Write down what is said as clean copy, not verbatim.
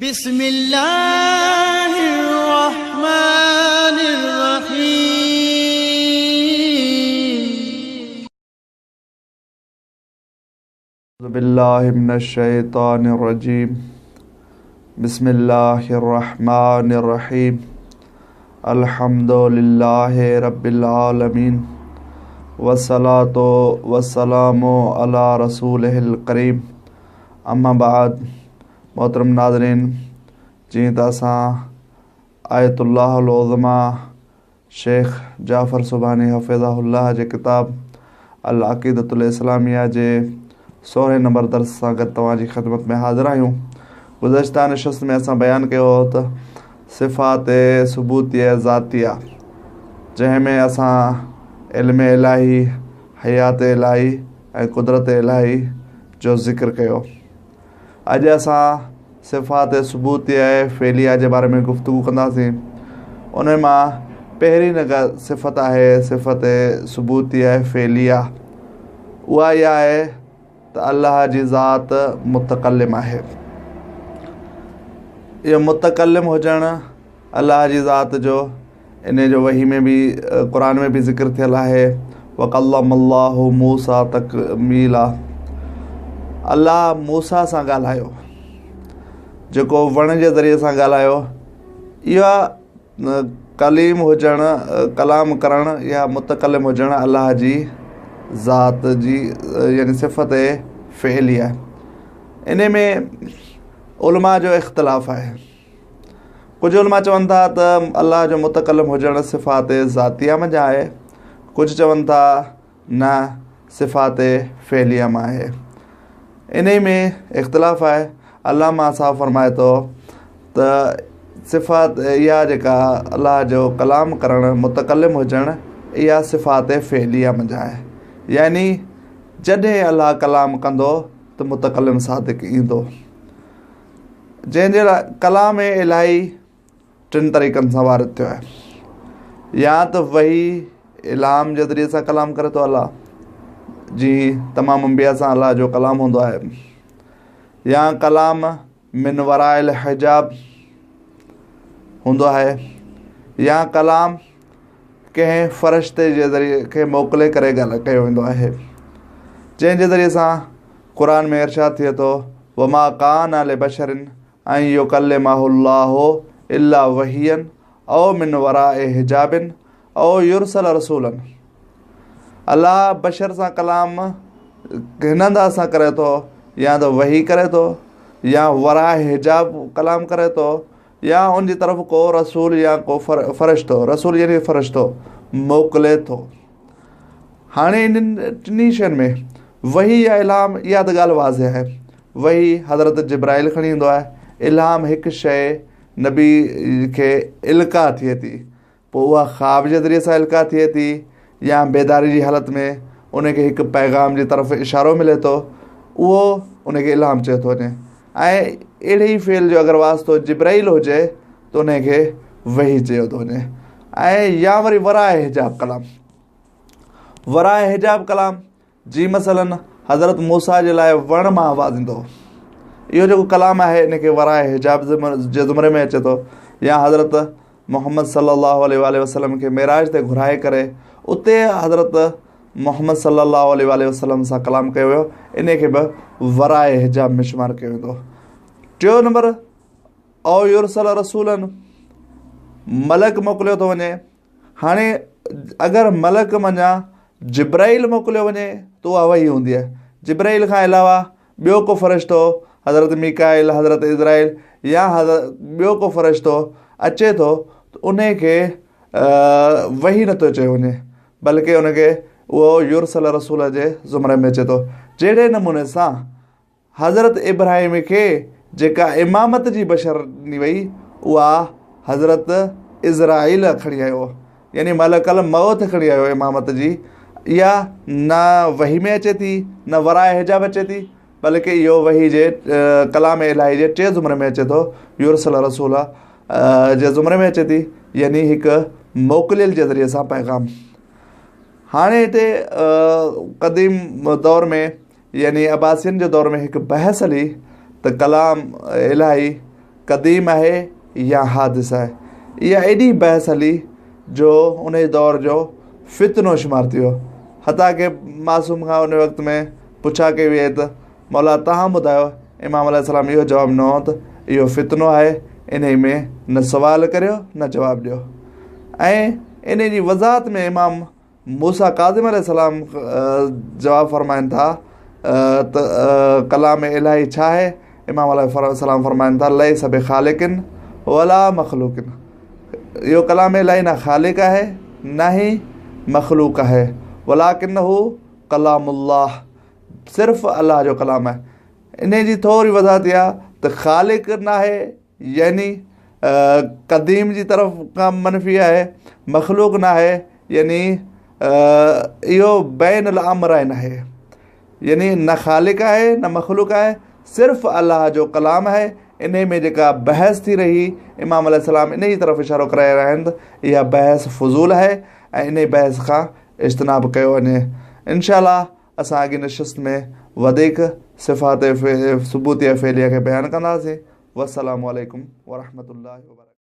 بسم الله الرحمن الرحيم. أعوذ بالله من الشيطان الرجيم بسم الله الرحمن الرحيم الحمد لله رب العالمين والصلاة والسلام على رسوله الڪريم اما بعد محترم ناظرين جيئن ته اسان آيت الله العظميٰ شيخ جعفر سبحاني حفظه الله جي ڪتاب العقيدة الاسلاميه جي سورهين نمبر درس سان گڏ توهان جي خدمت ۾ حاضر آهيون. گذشته نشست ۾ اسان بيان ڪيو هو ته صفات ثبوتيه ذاتيه جنهن ۾ اسان علم الاهي، حيات الاهي ۽ قدرت الاهي جو ذڪر ڪيو. اڄ اسان صفات ثبوتيه فعليه جي باري ۾ گفتگو ڪنداسين. انهن مان پهرين صفت آهي صفت ثبوتيه فعليه. اها اها آهي ته الله جي ذات متڪلم آهي. اهو متڪلم هجڻ الله جي ذات جو انهي جو وحي ۾ به قرآن ۾ به ذڪر ٿيل آهي وڪلم الله موسيٰ تڪليما الله موسيٰ سان ڳالهايو جيڪو وڻ جي ذريعي سان ڳالهايو اها ڪليم هجڻ ڪلام ڪرڻ يا متڪلم هجڻ الله جي ذات جي يعني صفت فعلي آهي انهي ۾ علماء جو اختلاف آهي ڪجهه علماء چون ٿا ته الله جو متڪلم هجڻ صفات ذاتيه منجهان آهي، ڪجهه چون ٿا نه صفات فعليه مان آهي. انهي ۾ اختلاف آهي. علامه صاحب فرمائي ٿو ته صفات اها جيڪا الله جو ڪلام ڪرڻ متڪلم هجڻ اها صفات فعليه منجهان آهي. يعني جڏهن الله ڪلام ڪندو ته متڪلم صادق ايندو. جنهن جي لاء ڪلام الاهي ٽن طريقن سان وارد ٿيو آهي يا ته وحي الهام جي ذريعي سان ڪلام ڪري ٿو الله جيئن تمام انبيا سان الله جو ڪلام هوندو آهي يا ڪلام من وراء الحجاب هوندو آهي يا ڪلام ڪنهن فرشتي جي ذريعي کي موڪلي ڪري ڳالهه ڪيو ويندو آهي جنهن جي ذريعي سان قرآن ۾ ارشاد ٿئي ٿو وما ڪان لبشر ان يڪلمه الله الا وحيا او من وراء حجاب او يرسل رسولا الله بشر سان ڪلام هن انداز سان ڪري ٿو يا ته وحي ڪري ٿو يا وراء حجاب ڪلام ڪري ٿو يا ان جي طرف ڪو رسول يا ڪو فرشتو، رسول يعني فرشتو، موڪلي ٿو. هاڻي انهن ٽنهي شين ۾ وحي يا الهام اها ته ڳالهه واضح آهي. وحي حضرت جبرائيل کڻي ايندو آهي. الهام هڪ شيء نبي کي القا ٿئي ٿي. پوء اها خواب جي ذريعي سان القا ٿئي ٿي يا بيداري جي حالت ۾ ان کي هڪ پيغام جي طرف اشارو ملي ٿو اهو ان کي الهام چيو ٿو وڃي ۽ اهڙي ئي فعل جو اگر واسطو جبرائيل هجي ته ان کي وحي چيو ٿو وڃي ۽ يا وري وراء حجاب ڪلام وراء حجاب ڪلام جي مثلاً حضرت موسيٰ جي لاء وڻ مان آواز ايندو هو. اهو جيڪو ڪلام آهي ان کي وراء حجاب جي زمري ۾ اچي ٿو يا حضرت محمد صلي الله عليه واٰله وسلم کي معراج تي گهرائي ڪري اتي حضرت محمد صلي الله عليه واٰله وسلم سان ڪلام ڪيو ويو ان کي به وراء حجاب ۾ شمار ڪيو ويندو. ٽيون نمبر او يرسل رسولا ملڪ موڪليو ٿو وڃي هاڻي اگر ملڪ منجهان جبرائيل موڪليو وڃي ته اها وحي هوندي آهي. جبرائيل کان علاوه ٻيو ڪو فرشتو حضرت ميڪائيل، حضرت عزرائيل يا ٻيو ڪو فرشتو اچي ٿو ته انهي کي وحي نٿو چيو وڃي بلڪه ان کي اهو يرسل رسول جي زمري ۾ اچي ٿو. جهڙي نموني سان حضرت ابراهيم کي جيڪا امامت جي بشر ڏني وئي اها حضرت عزرائيل کڻي آيو يعني ملڪ الموت کڻي آيو امامت جي اها نه وحي ۾ اچي ٿي نه وراء حجاب اچي ٿي بلڪه اهو وحي جي ڪلام الاهي جي ٽئين زمري ۾ اچي ٿو يرسل رسول جي زمري ۾ اچي ٿي يعني هڪ موڪليل جي ذريعي سان پيغام هاڻي هتي قديم دور ۾ يعني عباسين جي دور ۾ هڪ بحث هلي ته ڪلام الاهي قديم آهي يا حادث آهي. اها ايڏي بحث هلي جو انهي دور جو فتنو شمار ٿي ويو. حتيٰ ڪه معصوم کان ان وقت ۾ پڇا ڪئي وئي ته مولا توهان ٻڌايو، امام عليه السلام اهو جواب ڏنو ته اهو فتنو آهي، انهي ۾ نه سوال ڪريو نه جواب ڏيو. ۽ انهي جي وضاحت ۾ امام موسيٰ ڪاظم عليه السلام جواب فرمائن ٿا ته ڪلام الاهي ڇا آهي؟ امام عليه السلام فرمائن ٿا ليس بخالق ولا مخلوق اهو ڪلام الاهي نه خالق آهي نه ئي مخلوق آهي ولڪنه ڪلام الله صرف الله جو ڪلام آهي انهي جي ٿوري وضاحت اها ته خالق ناهي يعني قديم جي طرف کان منفي آهي مخلوق ناهي يعني اهو بين الامرين آهي يعني نه خالق آهي نه مخلوق آهي صرف الله جو ڪلام آهي انهي ۾ جيڪا بحث ٿي رهي امام عليه السلام انهي جي طرف اشارو ڪري رهيا آهن ته اها بحث فضول آهي ۽ انهي بحث کان اجتناب ڪيو وڃي انشاء الله اسان اڳين نشست ۾ وڌيڪ صفات ثبوتيه فعليه کي بيان ڪنداسين والسلام عليڪم ورحمة الله وبرڪاته.